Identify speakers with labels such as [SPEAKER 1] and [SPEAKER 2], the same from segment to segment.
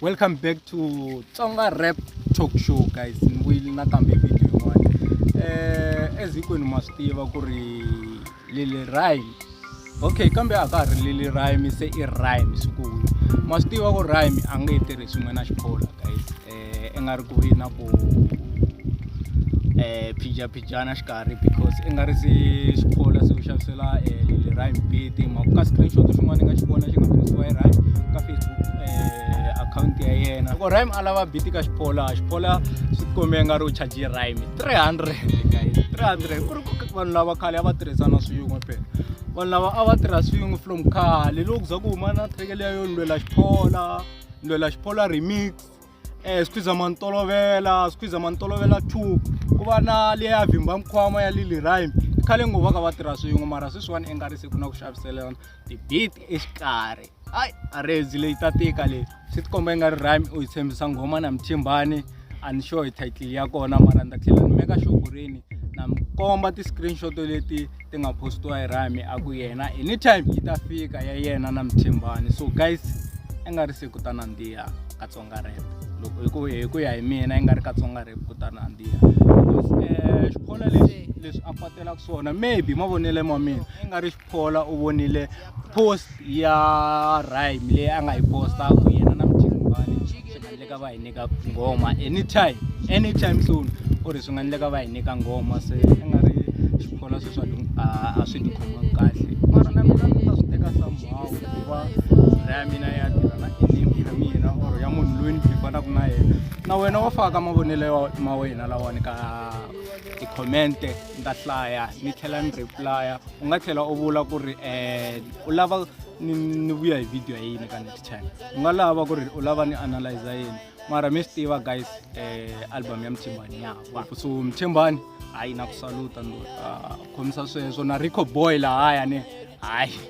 [SPEAKER 1] Welcome back to Tsonga Rap Talk Show guys. Ni vuyile nakambe video yin'wana. As hinkwenu ma swi tiva ku ri Lily Rhyme. Okay, kambe a ka ha ri Lily Rhyme se i Rhyme swikulu. Ma swi tiva ku Rhyme a nge tirhi swin'we na Xiphola guys. I nga ri ku yi na ku phijaphijana xikarhi because i nga ri se Xiphola se u xavisela Lily Rhyme beat mhaka ka screenshot xin'wana ni nga xi vona xi nga postiwa hi Rhyme ka Facebook akhawunti ya yena loko Rhyme a lava beat ka Xiphola Xiphola swi tikombe nga ri u charge Rhyme 300 guys 300 ku ri ku vanhu lava khale a va tirhisana swin'we phela vanhu lava a va tirha swin'we from khale loko za ku huma na track leya yo lwela Xiphola lwela Xiphola remix squeeze mantolovela squeeze mantolovela 2 ku va na leya vhimba mkhwama ya Lily Rhyme khale ngo va ka va tirha swin'we mara sweswiwani i nga ri se ku na ku xaviselana ti-beat exikarhi hayi arezi leyi ta tika leyi swi tikomba i nga ri Rhyme u yi tshembisa nghoma na Mthimbani a ni sure hi title ya kona mara ni ta tlhela ni meka sure ku rini na mi komba ti-screenshot leti ti nga postiwa hi Rhyme a ku yena anytime yi ta fika ya yena na Mthimbani so guys i nga ri se ku ta nandziha ka Tsonga Rap loko hi ku ya hi mina i nga ri ka Tsonga Rap ku ta nandziha because Xiphola lexi leswi a kwatelaka swona maybe mavonelo ma mina i nga ri Xiphola u vonile post ya Rhyme leyi a nga yi posta ku yena na Mthimbani swi nga endleka va hi nyika nghoma anytime anytime soon u ri swi nga endleka va hi nyika nghoma se i nga ri Xiphola sweswi a swi ni khomangi kahle mara na mina ni ta swi teka somehow ku va ya mina ya tirha na enemy ya mina or ya munhu loyi ni bifanaka na yena na wena wa faka mavonelo ma wena lawani ka ti-comment ni ta hlaya ni tlhela ni reply u nga tlhela u vula ku ri u lava ni vuya hi video ya yini ka next time u nga lava ku ri u lava ni analyze yini mara mi swi tiva guys album ya Mthimbani ya ba so Mthimbani hayi na ku saluta ndo khomisa sweswo na Rico Boy lahaya ne hayi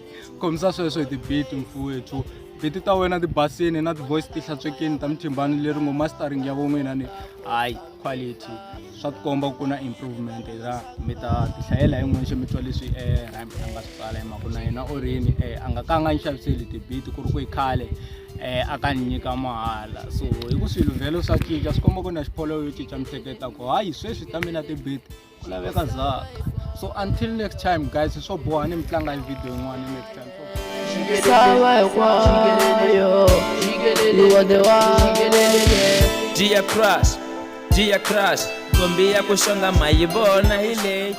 [SPEAKER 1] khomisa sweswo hi ti-beat mfowethu beat ta wena ti basini na ti-voice ti hlantswekini ta Mthimbani leri ngo mastering ya von'wina ni hayi quality swa tikomba ku na improvement la mi ta tihlayela hi n'wexe mi twa leswi Rhyme a nga swi tsala hi mhaka na yena u rini a nga ka nga ni xaviseli ti-beat ku ri ku i khale a ka ni nyika mahala so hi ku swilo vhele swa cinca swi komba ku na Xiphola yo cinca mihleketa ku hayi sweswi ta mina ti-beat ku laveka zaka so until next time guys swo boha ni mi tlanga hi video yin'wana next time.
[SPEAKER 2] Misava hinkwayo you are the one.
[SPEAKER 3] Gia Crush, Gia Crush, ntombi ya ku xonga ma yi vona hi leyi.